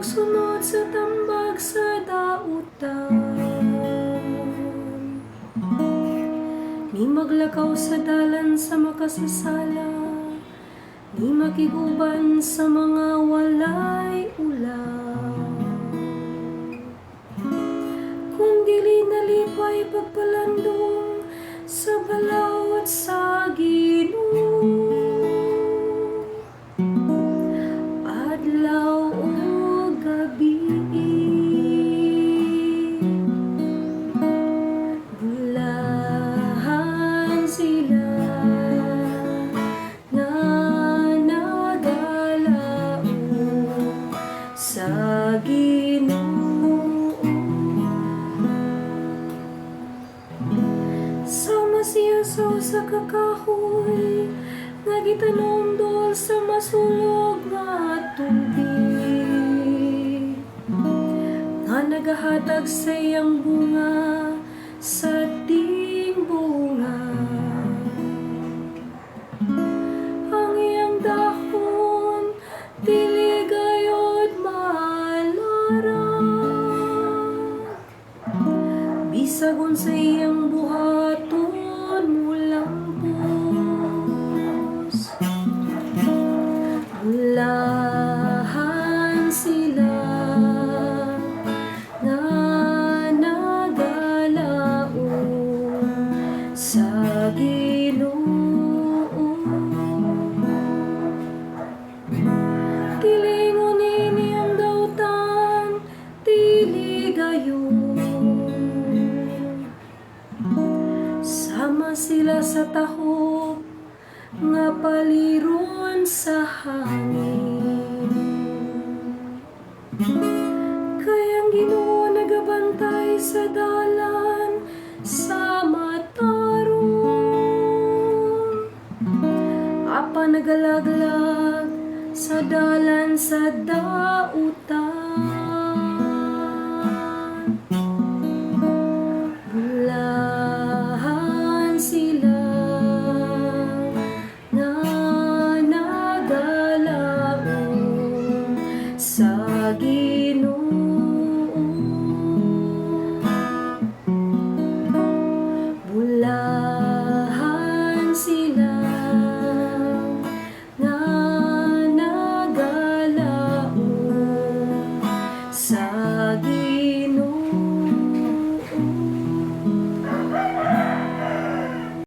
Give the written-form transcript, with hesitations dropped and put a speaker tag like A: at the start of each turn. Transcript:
A: Magsunod sa tambag sa dautan, ni maglakaw sa dalan sa makasasala, ni makig-uban sa mga walay ulam. Kung dili nalipay pagpalandong sa balaod sa Ginoo adlaw ug gabii. Bulahan sila nga nagalaom sa Ginoo. Sama siya sa usa ka kahoy nga gitanom duol sa masulog nga tubig, nga nagahatag sa iyang bunga sa tingbunga. Ang iyang dahon dili gayod malarag. Bisag unsa iyang buhaton, molampos. Bulahan sila nga nagalaom sa Ginoo. Dili nguni ang dautan, dili gayod. Sama sila sa tahop nga paliron sa hangin. Kay ang Ginoo nagabantay sa dalan sa matarong, apan nagalaglag sa dalan sa dautan.